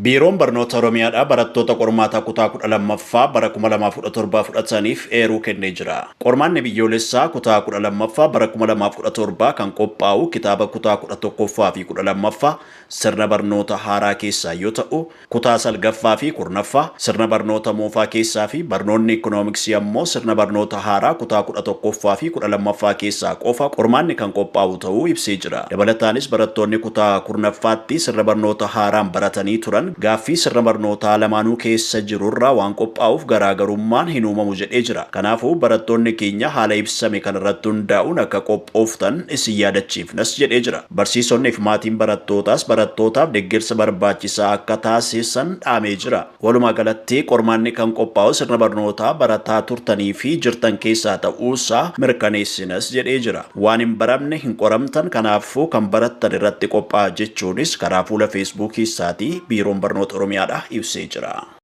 Biiroon Barnoota Oromiyaadhaa barattoota qormaataa kutaa 12ffaa bara 2017 fudhataniif eeruu kennee jira. Qormaanni biyyoolessaa kutaa 12ffaa bara 2017 kan qophaa'u kitaaba kutaa 11ffaa fi 12ffaa sirna barnoota haaraa keessaa yoo ta'u, kutaa 9ffaa fi 10ffaa sirna barnoota moofaa keessaa fi barnoonni Ikkonoomiksii ammoo sirna barnoota haaraa kutaa 11ffaa fi 12ffaa keessaa qofa qormaanni kan qophaa'u ta'uu ibsee jira. Dabalataanis barattoonni kutaa 10ffaatti sirna barnoota haaraan baratanii turan gaaffii sirna barnootaa lamaanuu keessa jirurraa waan qophaa'uuf garaagarummaan hin uumamu jedhee jira. Kanaafuu barattoonni keenya haala ibsame kanarratti hundaa'uun akka qophooftan isin yaadachiifnas jedhee jira. Barsiisonni fi maatiin barattootaas barattootaaf deggersa barbaachisaa akka taasisan dhaamee jira. Walumaa galatti qormaanni kan qophaa'u sirna barnootaa barataa turtanii fi jirtan keessaa ta'uusaa mirkaneessinas jedhee jira. Waan hin baramne hin qoramtan kanaafuu kan barattan irratti qophaa'aa jechuunis karaa fuula Feesbuukii isaatii Biiroon Barnoota Oromiyaadhaa ibsee jira.